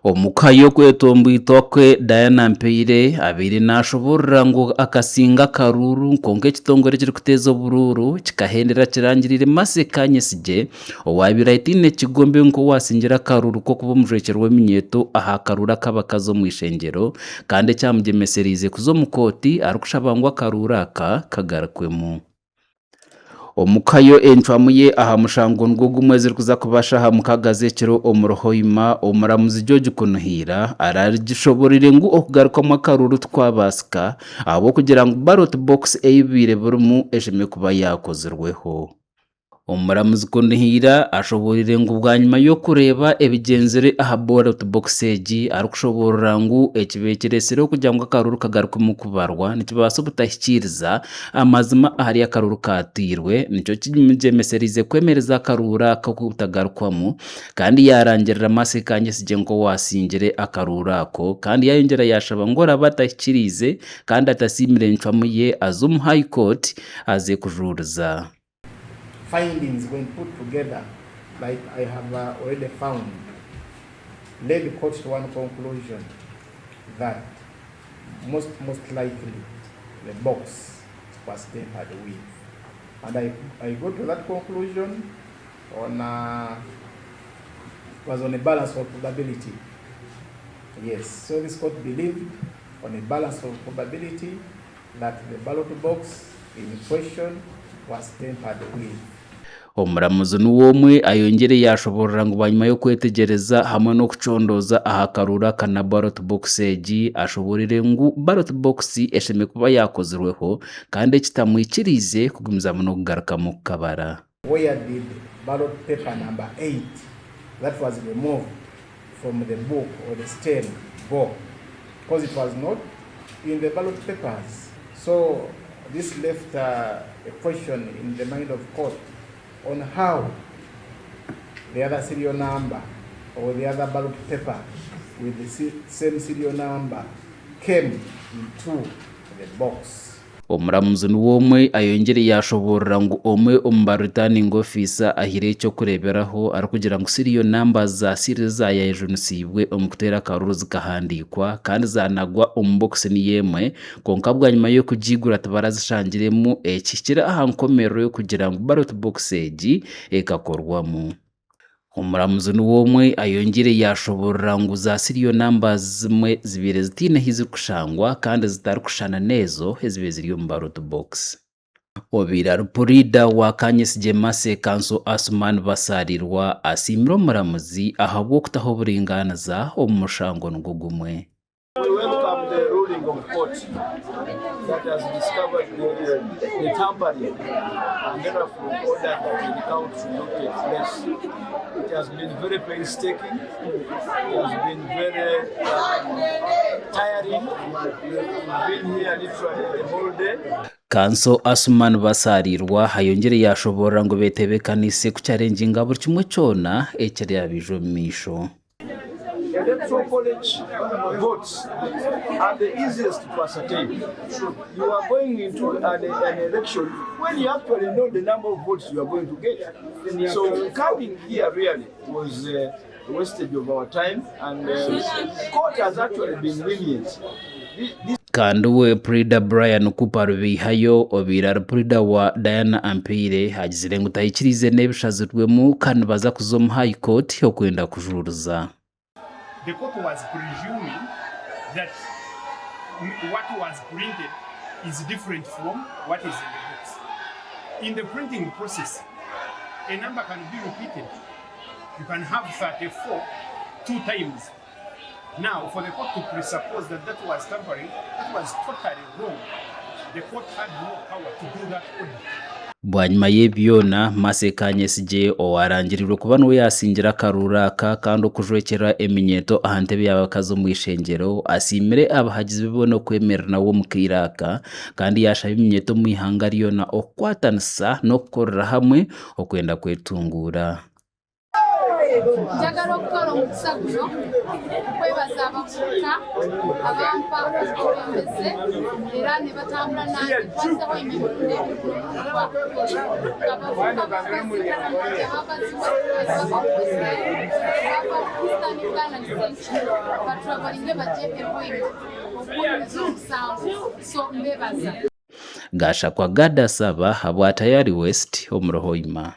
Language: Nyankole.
Omu kuhayo okwetomboitwa kwe, Diana Mpeire abaire nashoborora ngu akasinga akaruuru kwonka ekitongore ekirikuteeza oburuuru kikahendera kirangiriire Mercy Kanyesigye owaabaire ataine kigombe nk'owaasingire akaruuru k'okuba omujwekyerwa w'eminyeeto aha karuuru ak'abakazi omu ishengyero kandi ekyamugyemesereize kuza omu kooti arikushaba ngu akaruuru aka kagarukwemu. Omu kuhayo encwamu ye aha mushango nigwo gumwe ezirikuza kuba shaaha mukaaga z'ekiro omuri Hoima, omuramuzi George Kunuhiira aragishoboreire ngu okugarukamu akaruuru tikwabaasika ahabw'okugira ngu ballot box ei bibaire birimu eshemereire kuba yaakozirweho. Omuramuzi Kunihira ashoboreire ngu bwanyima y'okureeba ebigyenzire aha ballot box egi arikushoboorora ngu ekibaire kiretsireho kugira ngu akaruuru kagarukwemu kubarwa nikibaasa obutahikiiriza amazima ahari akaruuru kateirwe nikyo kimugyemesereize kwemereza akaruuru aka okutagarukwamu kandi yaarangirira Mercy Kanyesigye nk'owaasingire akaruuru ako kandi yaayongyera yaashaba ngu oraabe atahikiriize kandi atasiimire encwamu ye aze omu High Court aze kujuuriza. Findings when put together like I have already found led court to one conclusion that most most likely the box was tampered with and I, I got to that conclusion on a, was on a balance of probability yes so this court believed on a balance of probability that the ballot box in question was tampered with. Omuramuzi niwe omwe ayongyire yaashoboorora ngu bwanyima y'okwetegyereza hamwe n'okucondooza aha karuuru aka na ballot box egi, ashoboorire ngu ballot box eshemereire kuba yaakozirweho kandi ekitamwikiriize kugumizamu n'okugarukamu kukabara. Where did ballot paper number 8 that was removed from the book or the stem go? Because it was not in the ballot papers. So this left uh, a question in the mind of court on how the other serial number or the other ballot paper with the same serial number came into the box. Omuramuzi niwe omwe ayongyire yaashoboorora ngu omwe omu ba returning officer ahaire eky'okureeberaho arikugira ngu serial numbers za seal ezaayejunisiibwe omu kuteera akaruuru zikahandiikwa kandi zaanagwa omu bokisi niyo emwe kwonka bwanyima y'okugiigura tibarazishangiremu ekihikire aha nkomerero y'okugira ngu ballot box egi ekakorwamu. Omuramuzi niwe omwe ayongyeire yaashoboorora ngu za serial numbers zimwe zibaire zitaine ahu zirikushangwa kandi zitarikushushana n'ezo ezibaire ziri omu ballot box. Obaire ari puriida wa Kanyesigye Mercy Kanso Asuman Basaalirwa asiimire omuramuzi ahabw'okutaho oburingaaniza omu mushango nigwo gumwe. We welcome the ruling of court that has discovered the, the tampering and therefore ordered that the recount should not take place. It has been very painstaking, it has been very um, tiring. We've been here literally the whole day. Kanso Asuman Basaalirwa ayongyire yaashoboorora ngu betebeekaniise kucharenginga buri kimwe kyona ekiraabaije omu maisho. Electoral college votes are the easiest to ascertain. You are going into an, an election when you actually know the number of votes you are going to get. So coming here really was uh, a wastage of our time and uh, court has actually been lenient. This Kandi we Puriida Brian Cooper Rubeihayo obaire ari Puriida wa Diana Ampeire agizire ngu tahikiriize n'ebishazirwemu kandi nibaza kuza omu High Court okwenda kujuuriza. The court was presuming that what was printed is different from what is in the books. In the printing process, a number can be repeated. You can have 34 two times. Now, for the court to presuppose that that was tampering, that was totally wrong. The court had no power to do that audit. Bwanyima y'ebi byona, Mercy Kanyesigye owarangirirwe kuba niwe yaasingira akaruuru aka kandi okujwekyera eminyeeto aha ntebe y'abakazi omu ishengyero, asiimire abahagizi be boona okwemerera nawe omu kaire aka kandi yaashaba eminyeeto omu ihanga ryona okukwatanisa n'okukorera hamwe okwenda kwetunguura. Njagala okukora omukisa guno okwebaza abavubuka abampa obukulembeze era nibatambura nanye twazeho emirundi ebiri kunokuba abavubuka bakazi Karamoja bava Ziwa bava Bwisere bava Eastern Uganda and Central batravelinge bagye e Hoima okuwuliriza omusango so mbebaza. Gashakwa Gad Asaba habwa Tayari West omuri Hoima.